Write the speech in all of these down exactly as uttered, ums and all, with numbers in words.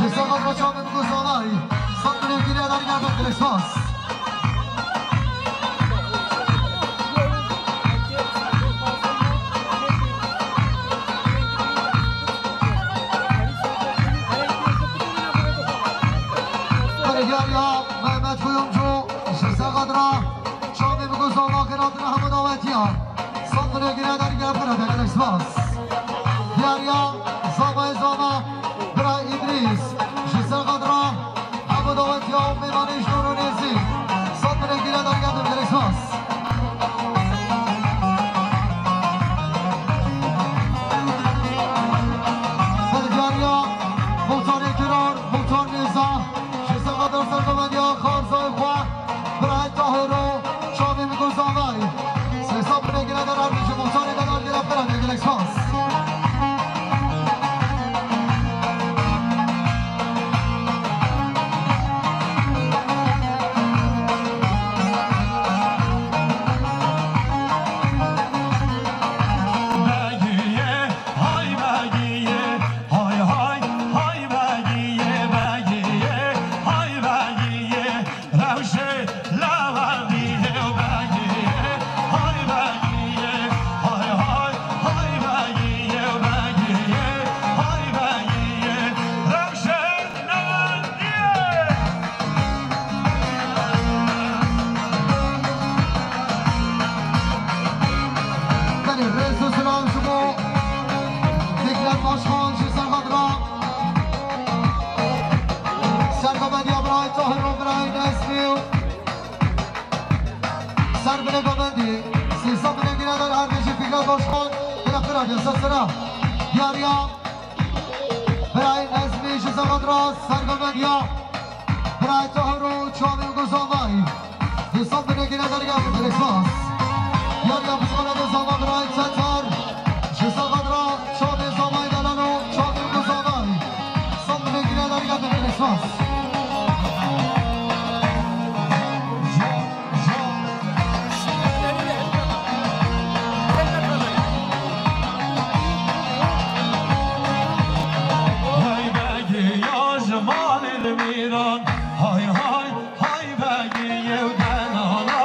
Sefa Koçan ve Migusanay. Sandırı giriye der geldi. Dilek spas. Diyar ya Mehmet Kuyumcu. Ji Sefa Dra. Çavê Migusanay kira dina hemû dawetiya. Sandırı giriye der geldi. Dilek spas. Diyar ya Zama Zama. Bira Îdrîs, ji Serqadra, hemû dawetiya û mêvanê ji dûr û nêzîk, sandinê gîre dergetin, gelek spas. Hevdiyariya Muxtarê Kirar, Muxtar Nêza, ji Serqadra sergovendiya Xarzayê xwe, Birayê Tahiro, çavê min ku zavay. Sê sed binê gire de erdê ji Muxtarê de dar gire pira de gelek spas. Begiyê, hay begiyê, hay hay, hay begiyê, begiyê, hay begiyê. Rewşê lawendî yê begiyê, hay begiyê, hay hay, hay begiyê, begiyê, hay begiyê, rewşê lawendî yê. Belê, rêz û silav ji bo Fikret Başkan ji Serqadra. Sergovendiya birayê Tahir û birayê Nesmî û Ser binê govendî, sê sed binê gîne der erdê ji Fikret Başkan, bira qira de ser sera. Diyariya birayê Nezmî ji Zeqedra, sergovendiya birayê Tahir û çavê Gozavay. Sê sed binê gîne der geldi, gelek spas. Diyariya bizgane de zama birayê Çetar, ji Zeqedra, çavê zamay delal û çavê Gozavay. Sandinê gîne der geldi, gelek spas. Hey begiya ji malê li mîran, hay hay, hay begiyê û denana.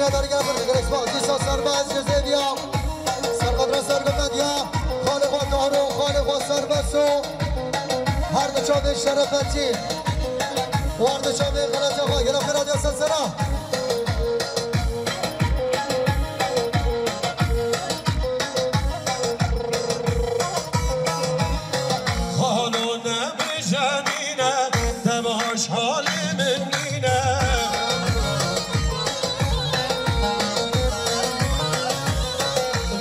Dergah bir Xresma, dîsa serbest ji Zêdiya. Serqedra Sergomendiya. Xalê xwe Tahro, xalê xwe Serbest û her du çavên şerefetî û her du çavên xeleta xwe. Gelo xêra diya ser sera. Xalo ne bijenîne, te baş halê min nîne.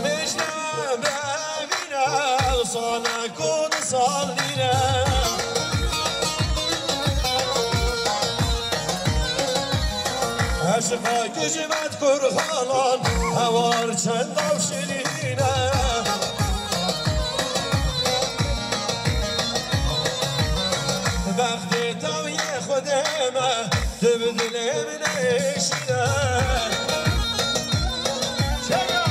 Mijne bevîne, sala ku di sal nîne. Eşiqa Hikmet Kurxalan, hewar çend ew şirîne. Bextê tew yê Xwedê me, tu bi dilê min ê şîne. Çeya!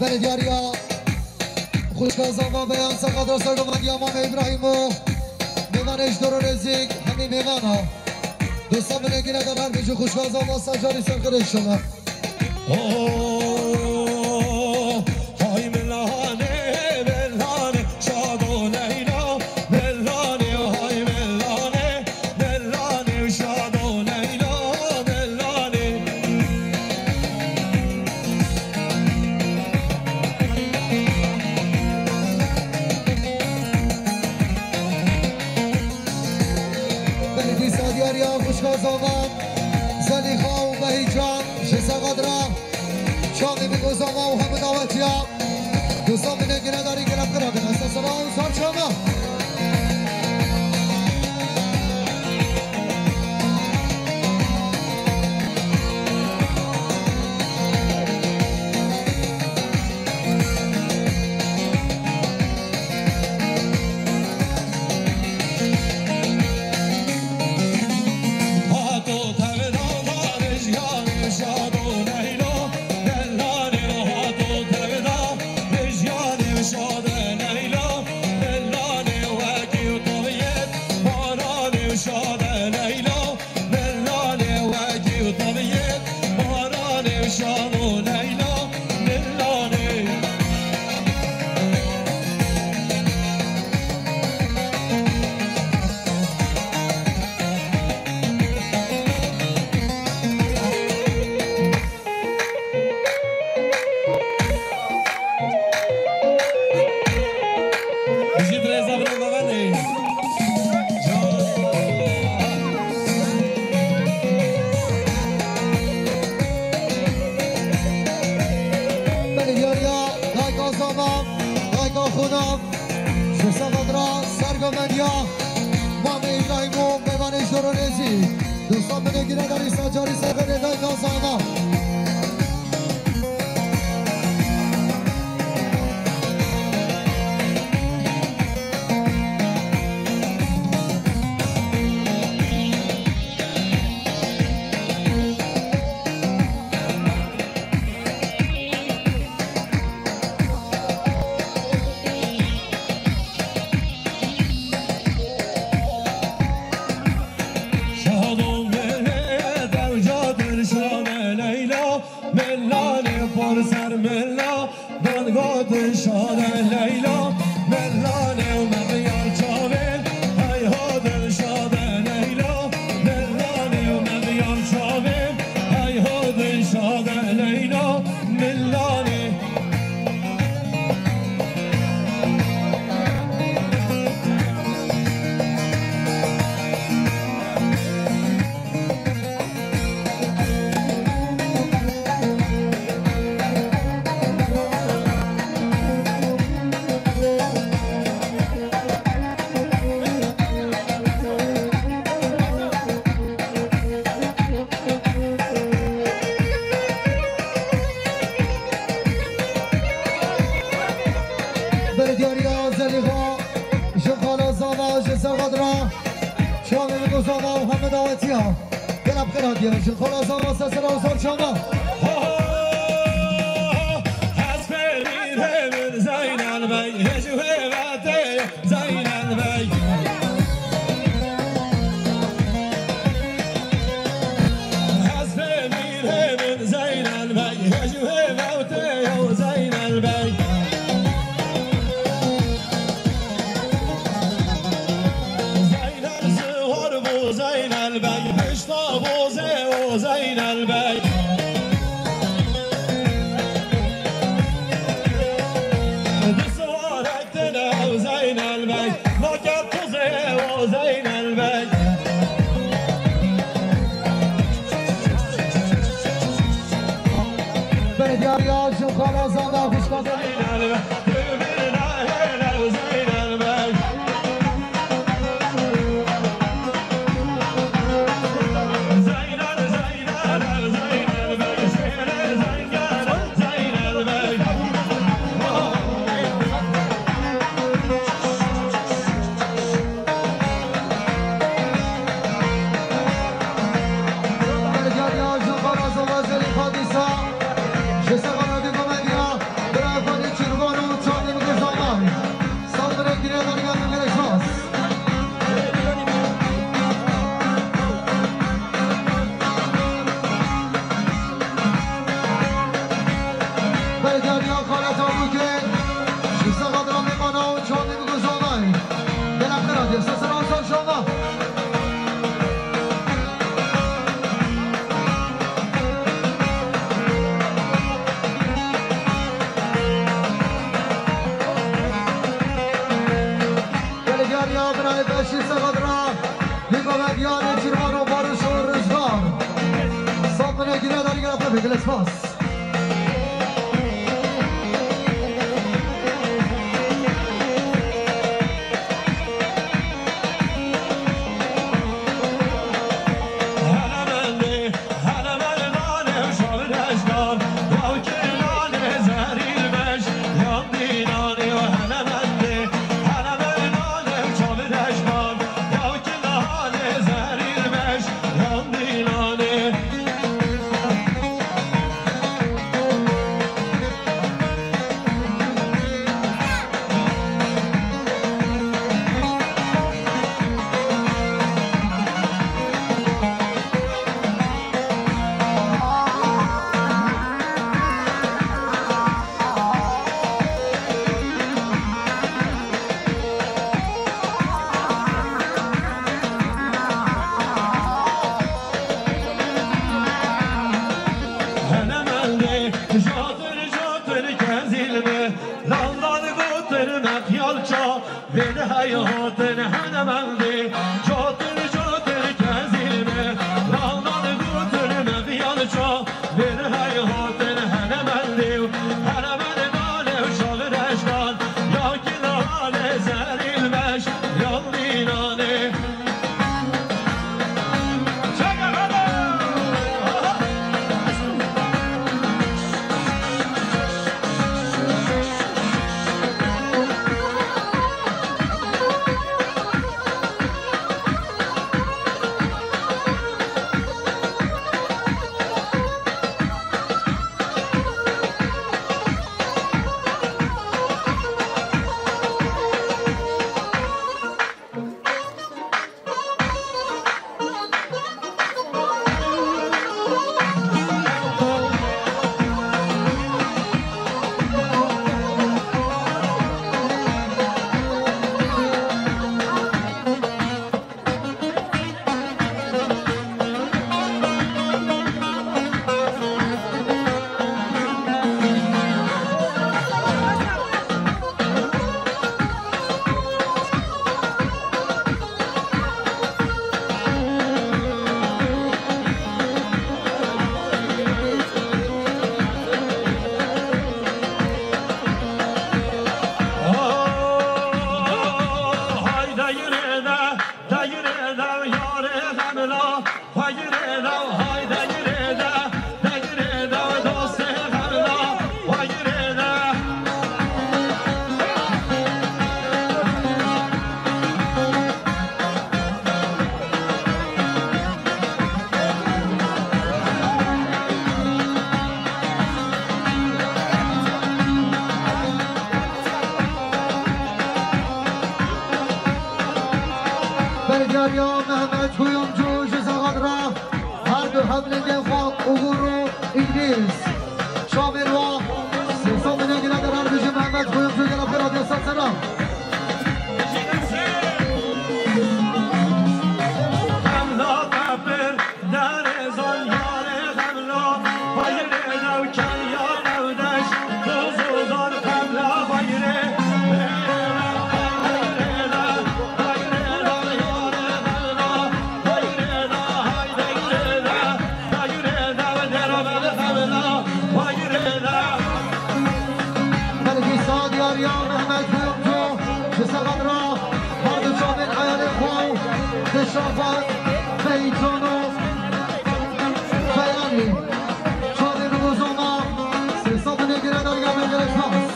Belediyariya Xwişka Zava Beyan Serqedra Sergomendiya Mamê Îbrahîm û mêvanê ji dor û nêzîk hemî mêvana. Dosta min ê gine de ber bijî Xwişka Zava Sacarî serxirê şima. Oh, hay melane, melane, şado Leyla, melane, hay melane. Dellanê û şado Leyla, dellanê. Belê dîsa diyariya xwişka Zava, Zelîxa û Behîcan ji Serqedra. Çavê min û Zava û hemû dawetiya. Dosta min ê ginedarî gelek qira bin. Esta sera û sar çava. Hato tevda, rijyanê şado Leyla. Dellanê hato tevda, rijyanê şade Leyla. Dellanê wekî taviyet, baranê şade Leyla. Dellanê wekî taviyet, baranê şado Leyla. Dellanê. Bijî birêza birêva venê. Belê diyariya dayka Zava, dayka Xuna, ji Serqedra Sergomendiya, Mamê Îbrahîm û mêvanê ji dor û nêzîk. Dosta min ê ginedarî Sacarî serxirê dayka Zava. Leyla, mellanê û mexyar çavê, hey ho Dilşade Leyla, mellanê û mexyar çavê, hey ho Dilşade Leyla, mellanê. Belediyariya Zelîxa, ji xala Zava, ji Zexadra, çavê min û Zava û heme dawetiya. Gela bi xêr hatiye, ji xala Zava sesera û zor çava. Hespê mîrê min Zeynel Bey, hêj û hêvetê Zeynel Bey. Hespê mîrê min Zeynel Bey, hêj û hêvetê Zeynel Bey. Zeynel zihor bû Zeynel Bey, pişta bozê o Zeynel Bey. Di siwarek tine o Zeynel Bey, nake tuzê o Zeynel Bey. Belediyariya ji xala Zava xwişka Zeynel Bey. Sağ olun, ekine dariya, gelişmez. Belediyariya Xaleta Bûkê, ji Sexadra mêvana û çandî biguzanay. Gelek xêr hatiye, sesera ser şava. Belediyariya binayê beşî Sexadra, Lîbaverdiyarê Çirvan û Barış û Rizvan. Sab binê gire darî gere xwe bigire spas. Henemendê, jotir, jotir kezîl me, lal, lal gotir me xiyal ça, vêde hey hatin henemendê, jotir, jotir kezîl me, lal, lal gotir me xiyal ça, vêde hey hatin henemendê, henemendê nalê şal reşkan, ya ki nalê zerîl meş, yal dînanê. Diyariya Mehmet Kuyumcu ji Sexat re her du hevlingên xwe Uğur û Îdrîs. Şamêr wa sê sed milyon girêdar, her bijî Mehmet Kuyumcu, gela pêra dê sed sera. Belkî sa diyariya Mehmet Kuyumcu ji Sexat re her du çavên eyalê xwe û di şafa Beyton û Beyanî. Çavên Rûzoma sê sed milyon girêdar ya min gelek spas.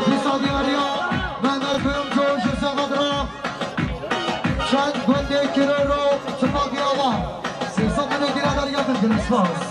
Dîsa diyariya Mehmet Kuyumcu ji Sexat re çend gundê Kiror û Çimaqî Ava. Sê sed milyon girêdar ya min gelek spas.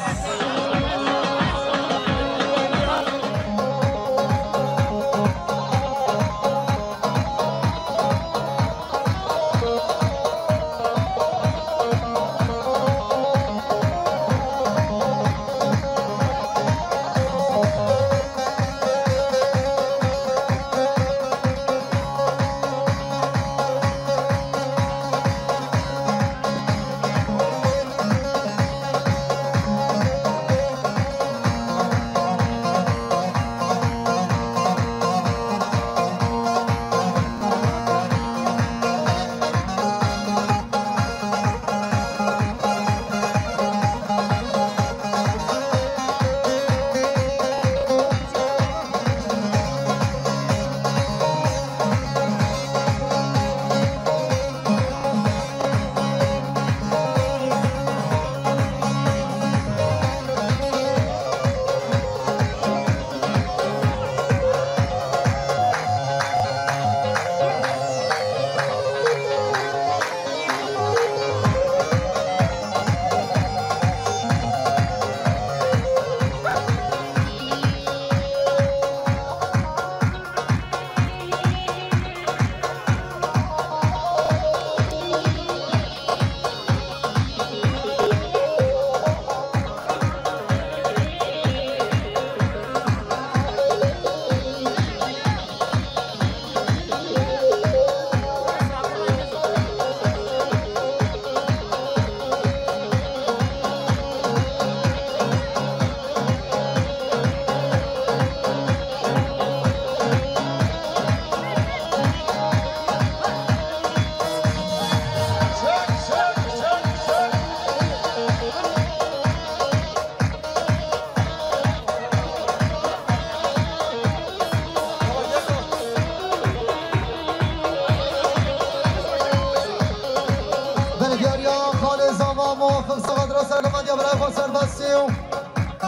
Belgeriya Xalê Zava muwafiq Sexat re sergovendiya birayê xwe serbestî û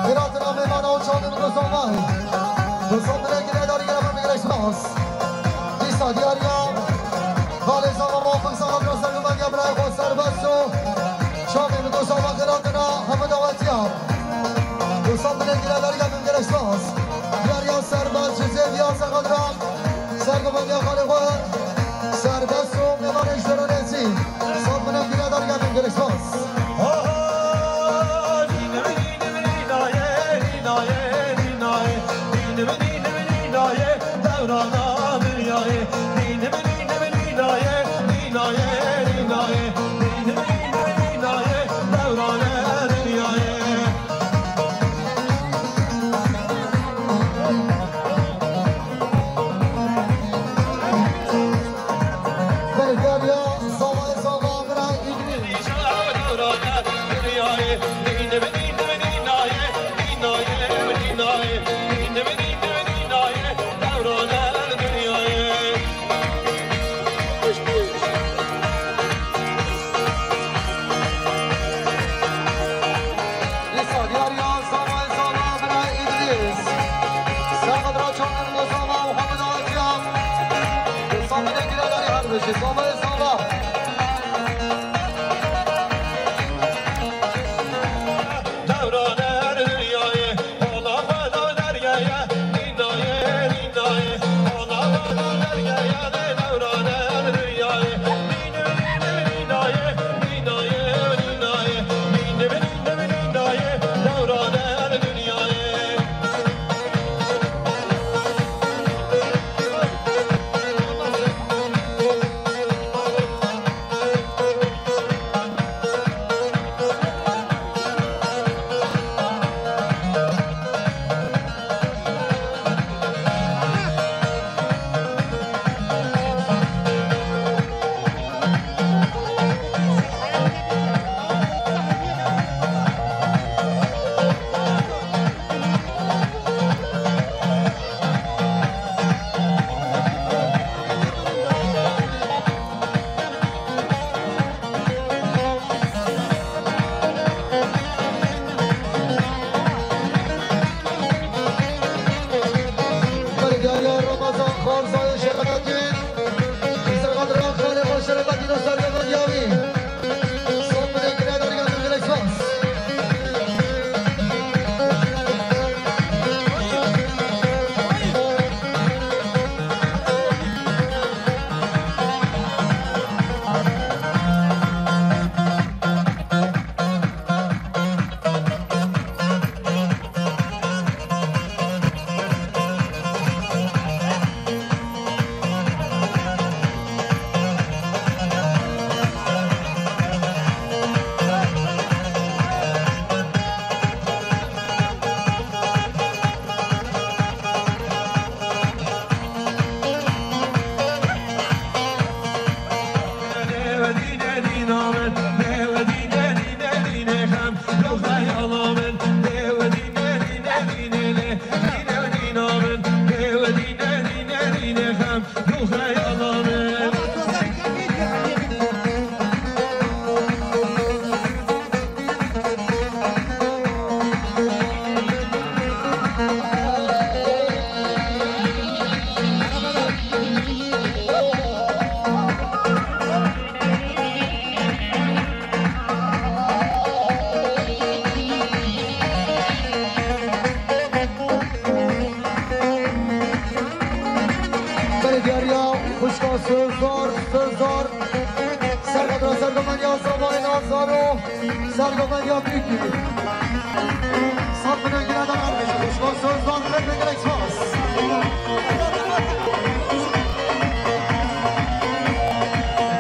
Qîratina mêvana û çavên Rûzoma. Rûzoma, girêdarî gere min bigire spas. Dîsa diyariya Xalê Zava muwafiq Sexat re sergovendiya birayê xwe serbest û çavên Rûzoma, qîratina hemû dawetiya. Rûzoma, girêdarî gere min bigire spas. Diyariya serbest ji zêviya Sexat re sergovendiya xalê xwe serbest û mêvanê ji Dêronê zî. Sed milyon girêdarî gere min bigire spas. Belgeriya Zavayê Zava birayê Îdrîs. Dîsa diyariya Zavayê Zava birayê Îdrîs. Serqedra çavên Rûzoma û hemû dawetiya. Rûzoma, girêdarî her bijî. Zavayê Zava. Sözdar, Sözdar. Sergatra sergovendiya Zamanê Nazaro. Sergovendiya Bîkî. Sed bin girêdar her bijî. Xweşka Sözdar, gelek gelek spas.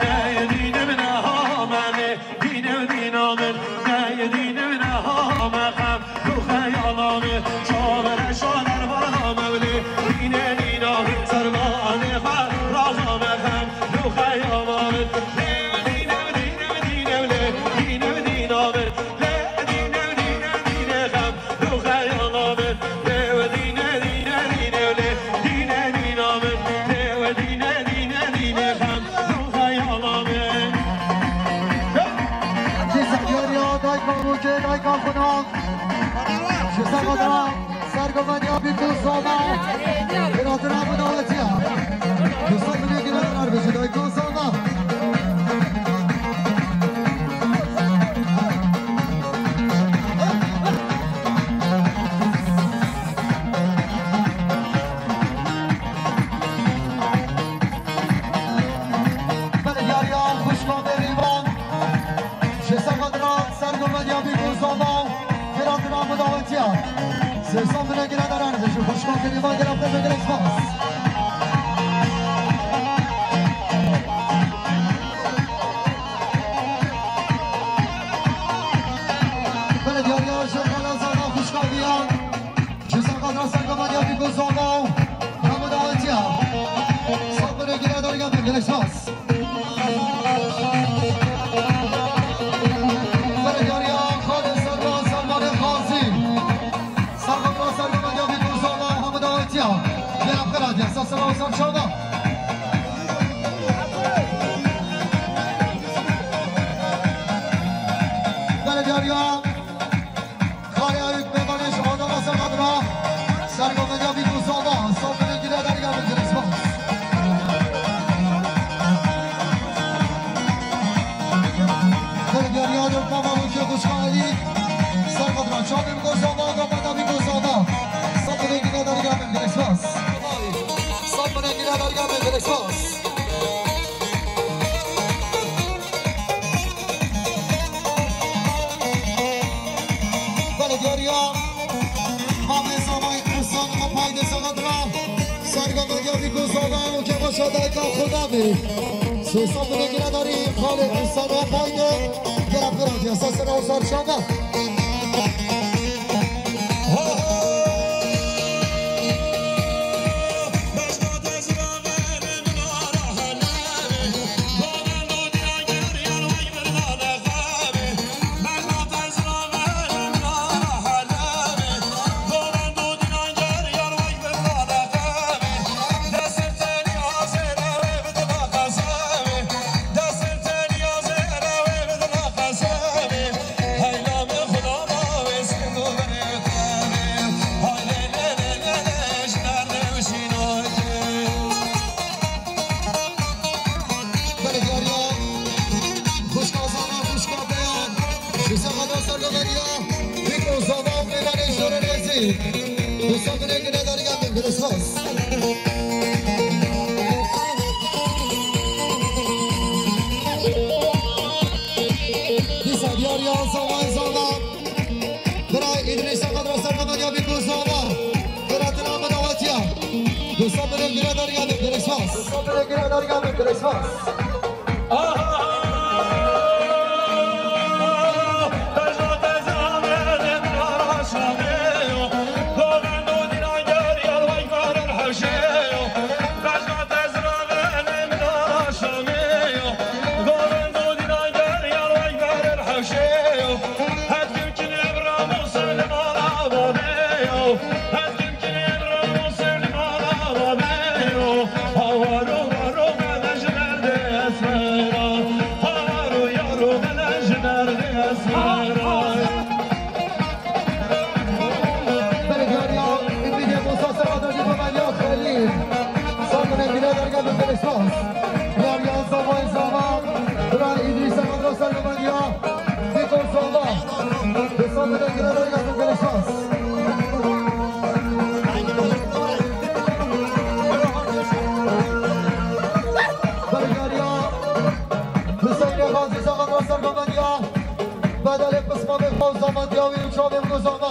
Dîne dîne min ha me, dîne dîna min, dîne dîna min ha me xem. Xeyala min, çavere şaner vana mewlê, dîne dîna min, servanê xwe raza me xem. Xeyala min, dîne dîne dîne lê, dîne dîna min, lê dîne dîne dîne xem. Xeyala min, lê dîne dîne dîne lê, dîne dîna min, lê dîne dîne dîne xem. Xeyala min. Dîsa diyariya dayka Rojê, dayka Xuna. Ji ser xwe dira sergovendiya Bîk û Zana. Giratira bi dawetiya. Ji ser binê giran her bijî dayka Zana. Belê diyariya xwişka Bêrîvan. Ji ser xwe dira sergovendiya Bîk û Zana. Giratira bi dawetiya. Sê sed bine girêdar her bijî. Xwişka Bêrîvan, gelek gelek spas. Belê diyariya ji xala Zana xwişka Viyan. Ji ser xwe dira sergovendiya Bîk û Zana. Hemû dawetiya. Sed bine girêdar her bijî. Gelek spas. Belê diyariya Xalê Servan, Servanê Xazî. Servan Servan ya Bîk û Zana hemû dawetiya. Gelek gelek spas, selaw ser çava. Belê diyariya Xalê Eyûp Mêvanê ji Adana Seqedra, sergovendiya Bîk û Zana, sed bine girêdar her bijî. Belê diyariya Dr. Mama Rojê xwişka Elî, Seqedra, çavê Bîk û Zana, govendiya Bîk û Zana, sed bine girêdar her bijî. Sed bine girêdar her bijî. Belê diyariya Mamê Zamayî Ihsan Apayde Seqedra, sergovendiya Bîk û Zana û kêfa şadayka Xwedabê. Sê sed bine girêdarî xalê Ihsan Apayde, gelek girêdar her bijî. Sesine û ser çava. Belê diyariya xwişka Zana, xwişka Beyan. Ji ser xwe dira sergovendiya Bîk û Zana û mêvanê ji Rêzî. Wisa binê girêdarî ya min, gelek spas. Dîsa diyariya Zana, Zana. Bira Îdrîs Seqedra sergovendiya Bîk û Zana. Bira tira min dawetiya. Wisa binê girêdarî ya min, gelek spas. Wisa binê girêdarî ya min, gelek spas.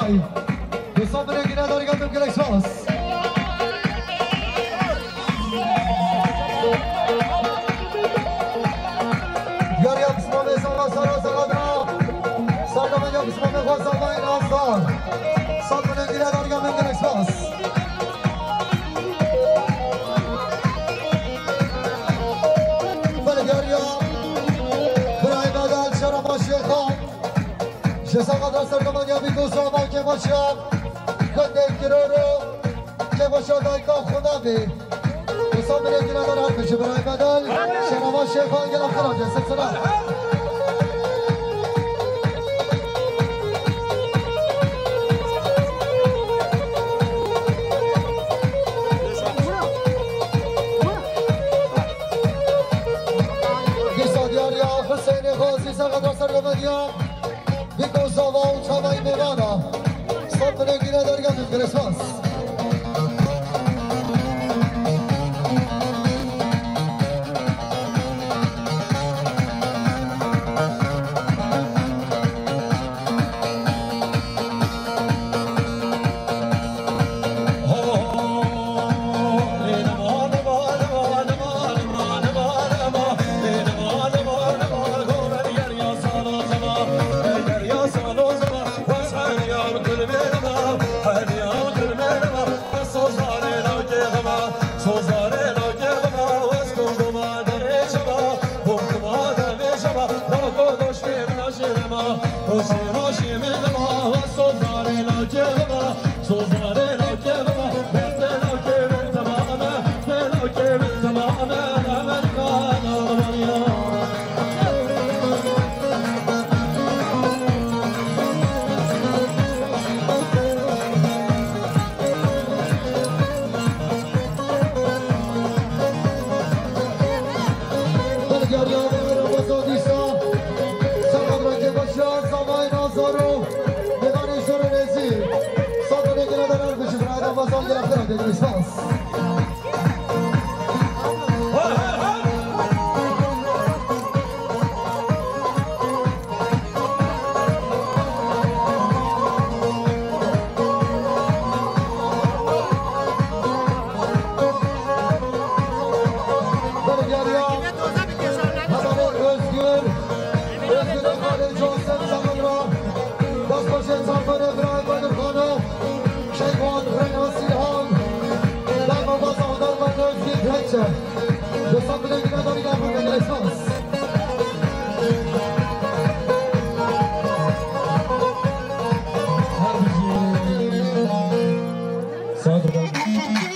Dostan, binê gine dergah bin, gelek spas. Diyariya pismamê sala sala sala da. Sala da ya pismamê xwe sala in azda. Sat binê gine dergah bin, gelek spas. Belê diyariya birayê bedel Şerema Şêxan. Ji saxeta serdema Diyarbekir Sava Kêbaşiya, xwendê kiroro, Kêbaşiya dayika xwe navê. Wisa binê gine der her bişi birayê bedel, Şerema Şêxan gela xira de silsila. Dîsa diyariya Huseyinê Xazî saxeta serdema diya. Biko zava û çavayî mêvana. Sat binê gine dergah bin, gelek spas. Belediya Riyadê Ramazan Dîsa, Serhat Rakê Başar, Zavayê Nazaro, Mêvanê Şoro Nezî, Sabirê Gine Derer Bişi, Birayê Ramazan Gine Xira Degî Spas. Belediya Hevalê Özgür, Özgür Hevalê Joseph Zamanra, Destbaşê Çarpere Birayê Bedirxano, Şeyban Reyna Silhan, Derman Baza Derman Özgür Kreçe. Dostan, binê gine darî gel, binê gine esas. Her bijî. Sağ durun.